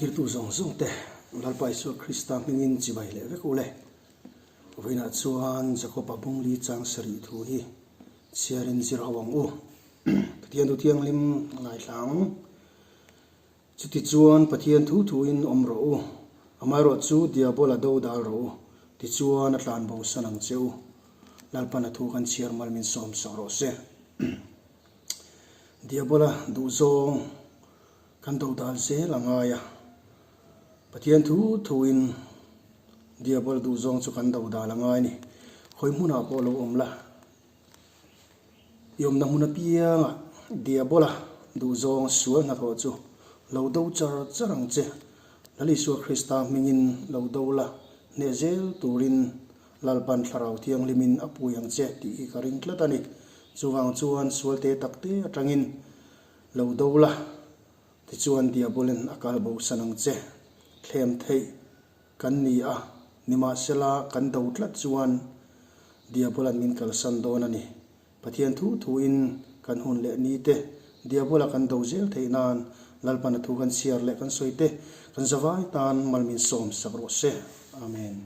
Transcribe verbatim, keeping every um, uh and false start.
Thlirtu zawng zawng te, Lalpa Isua Krista hmingin chibai leh vek u le. Vawiinah chuan Jakoba bung li chang sarih thu hi chhiarin zir ho ang u. Pathian thu thianghlim ngaithla ang. Chutichuan Pathian thu thuin awm rawh u. Amaherawhchu Diabola dodal rawh u. Tichuan a tlan bosan ang che u. Lalpan a thu kan chhiar mal min sawm sak rawh se. Diabola duhzawng kan dodal zel a ngai a. Pathian thu thuin Diabola duhzawng chu kan dodal a ngai ni. Khawi hmunah pawh lo awm la, i awmna hmun apiangah Diabola duhzawng sual hnathawh chu lo do char char ang che. Lal Isua Krista hmingin lo do la, hneh zel turin Lalpan Thlarau Thianghlimin a pui ang che tih hi ka ring tlat a ni. Chuvang chuan sualte takte atangin lo do la, tichuan Diabolin a kal bosan ang che. Thlem theih kan ni a, nimahsela kan do tlat chuan Diabolan min kalsan dawn a ni. Pathian thu thuin kan hun leh ni te, Diabola kan do zel theih nan Lalpan a thu kan chhiar leh kan sawi te kan zavai tan mal min sawm sak rawh se. Amen.